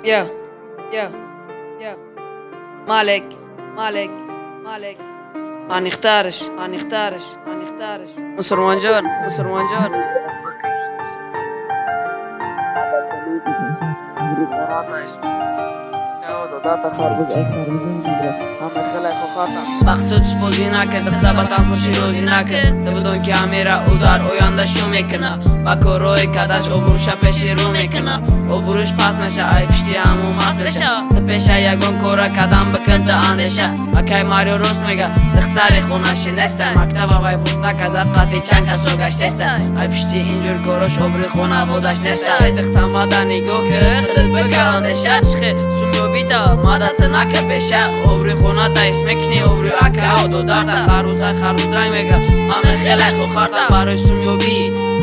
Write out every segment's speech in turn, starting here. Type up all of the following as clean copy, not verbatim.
Yeah, yeah, yeah. Малек, Малек, Малек. Анихтарш, Анихтарш, Анихтарш. Мусурмонҷон, Мусурмонҷон. Мақсуд спозӣ накард, духта ба танфурши розӣ накард. Ту бидон ки ҳамера ӯ дар оянда шӯ мекуна, ба корҳои кадаш обрӯша пеши рӯ мекуна. Обрӯш паст наша, ай пишти ҳаму маст меша. Ту пеша ягон кора кадам бикун ту андеша. Акай Марио рост мега, духтари хонаши неста. Мактаба вай буд накарда, қати чанд касо гаштеста. Ай пишти инҷур корош обрӯи хонаводаш неста. Ай духта мада нигоҳ ки, худат бикар андеша. Чихе сумёбита мадата нака пеша. Обрӯи хоната ҳис мекунӣ, обрӯи акао додарта. Харбузай харбуз ранг мегира, ҳаме хелай хохарта. Барои сумёбӣ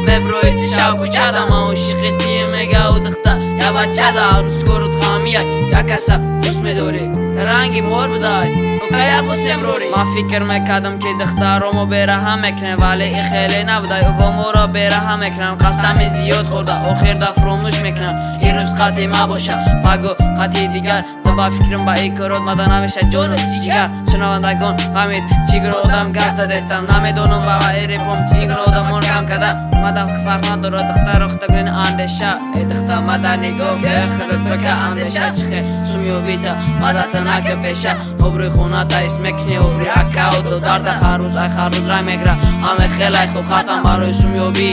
меброи тишав кӯчада. Ман ошиқи тием мега ӯ духта я бачада. Арӯскорут хамия як каса дӯст медорӣ, ранги мор будай окая пӯст меброрӣ. Ман фикр мекардам ки духтаро мо бераҳам мекунем, вале ин хеле набудай. Ӯво моро бераҳам мекунанд, қасами зиёд хӯрда охир да фуромӯш мекунам. Ирӯз қати ма боша, паго қати дигар. Ту ба фикрам ба ин корот мада намеша ҷону ҷигар. Шунавандагон фаҳмид чӣ гуна одам гап задестам. Намедонам ба репом чӣ гуна одамон кам када. Мада фарқ надорад, духтаро худат андеша. Э духта мада нигоҳ ки, худат бика андеша. Чихе сумёбита мадата нака пеша. Обрӯи хоната ҳис мекунӣ, обрӯи акао додарта. Харбуз ай харбуз ранг мегира, ҳаме хелай хохартам. Барои сумёбӣ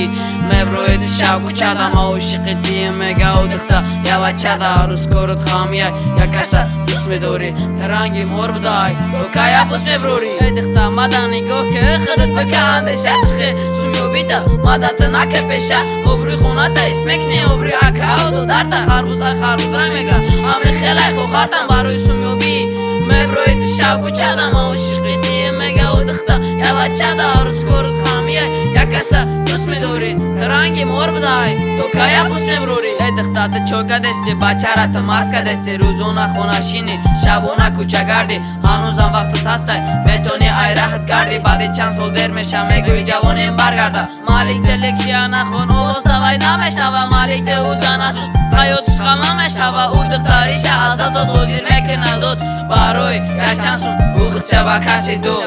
меброи тишав кӯчада. Ман ошиқи тием мега ӯ духта я бачада. Арӯскорут хамия як каса дӯст медорӣ, ранги мор будай окая пӯст меброрӣ. Э духта мада нигоҳ ки, худат бика андеша. Чихе сумёбита мадата нака пеша. Обрӯи хоната ҳис мекунӣ, обрӯи акао додарта. Харбуз ай харбуз ранг мегира, ҳаме хелай хохартам. Барои сумёбӣ меброи тишав кӯчада. Ман ошиқи тием мега ӯ духта я бачада. Арӯскорут хамия як каса дӯст медорӣ, ранги мор будай то кая пӯст меброрӣ. Э духта ту чой кадести, бачара ту маст кадести. Рӯзона хонашинӣ, шабона кӯчагардӣ. Ҳанӯзам вақтат ҳастай, метавонӣ ай раҳат гардӣ. Баъди чанд сол дер меша, мегӯӣ ҷавонем баргарда. Малик ту лексия нахон, овоз тавай намешнава. Малик ту ӯ насӯз, ҳаётиш хал намешава. Ӯ духтариша аз дастот ҳозир мекунад дод. Барои якчанд сум ӯ худша ба каси дод.